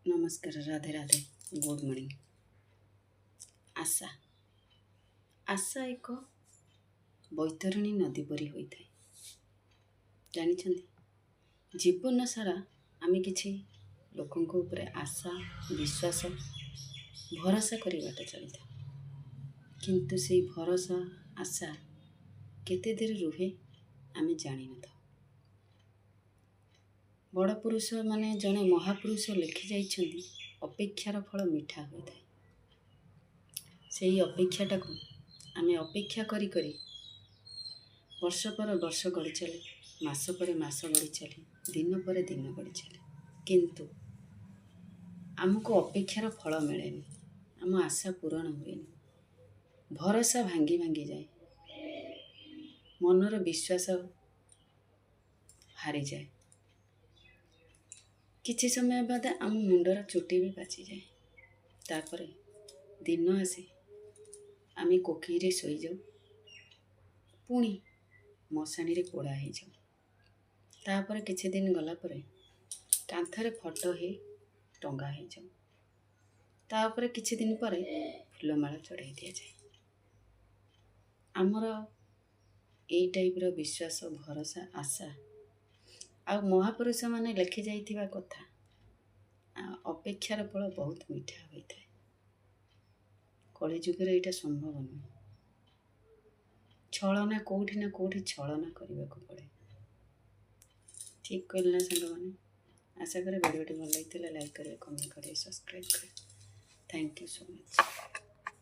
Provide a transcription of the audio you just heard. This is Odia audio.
ନମସ୍କାର, ରାଧେ ରାଧେ, ଗୁଡ଼୍ ମର୍ଣ୍ଣିଂ। ଆଶା, ଆଶା ଏକ ବୈତରଣୀ ନଦୀ ପରି ହୋଇଥାଏ, ଜାଣିଛନ୍ତି? ଜୀବନ ସାରା ଆମେ କିଛି ଲୋକଙ୍କ ଉପରେ ଆଶା, ବିଶ୍ୱାସ, ଭରସା କରିବାଟା ଚାଲିଥାଉ। କିନ୍ତୁ ସେଇ ଭରସା, ଆଶା କେତେ ଦୂର ରୁହେ, ଆମେ ଜାଣିନଥାଉ। ବଡ଼ ପୁରୁଷ ମାନେ ଜଣେ ମହାପୁରୁଷ ଲେଖି ଯାଇଛନ୍ତି, ଅପେକ୍ଷାର ଫଳ ମିଠା ହୋଇଥାଏ। ସେଇ ଅପେକ୍ଷାଟାକୁ ଆମେ ଅପେକ୍ଷା କରି କରି ବର୍ଷ ପରେ ବର୍ଷ ଗଡ଼ି ଚାଲେ, ମାସ ପରେ ମାସ ଗଡ଼ି ଚାଲେ, ଦିନ ପରେ ଦିନ ଗଡ଼ି ଚାଲେ, କିନ୍ତୁ ଆମକୁ ଅପେକ୍ଷାର ଫଳ ମିଳେନି, ଆମ ଆଶା ପୂରଣ ହୁଏନି। ଭରସା ଭାଙ୍ଗି ଭାଙ୍ଗି ଯାଏ, ମନର ବିଶ୍ୱାସ ହାରିଯାଏ। କିଛି ସମୟ ବାଦ ଆମ ମୁଣ୍ଡର ଚୁଟି ବି ପାଚିଯାଏ। ତାପରେ ଦିନ ଆସେ, ଆମେ କୋକେଇରେ ଶୋଇଯାଉ, ପୁଣି ମଶାଣିରେ ପୋଡ଼ା ହେଇଯାଉ। ତାପରେ କିଛି ଦିନ ଗଲା ପରେ କାନ୍ଥରେ ଫଟୋ ହେଇ ଟଙ୍ଗା ହେଇଯାଉ। ତାପରେ କିଛି ଦିନ ପରେ ଫୁଲମାଳ ଚଢ଼େଇ ଦିଆଯାଏ। ଆମର ଏଇ ଟାଇପ୍ର ବିଶ୍ୱାସ, ଭରସା, ଆଶା ଆଉ ମହାପୁରୁଷମାନେ ଲେଖି ଯାଇଥିବା କଥା, ଅପେକ୍ଷାର ଫଳ ବହୁତ ମିଠା ହୋଇଥାଏ। କଳିଯୁଗରେ ଏଇଟା ସମ୍ଭବ ନୁହେଁ। ଛଳନା, କେଉଁଠି ନା କେଉଁଠି ଛଳନା କରିବାକୁ ପଡ଼େ। ଠିକ୍ କହିଲି ନା ସାଙ୍ଗମାନେ? ଆଶା କରେ ଭିଡ଼ିଓଟି ଭଲ ଲାଗିଥିଲେ ଲାଇକ୍ କରିବେ, କମେଣ୍ଟ କରିବେ, ସବସ୍କ୍ରାଇବ୍ କରିବେ। Thank you so much.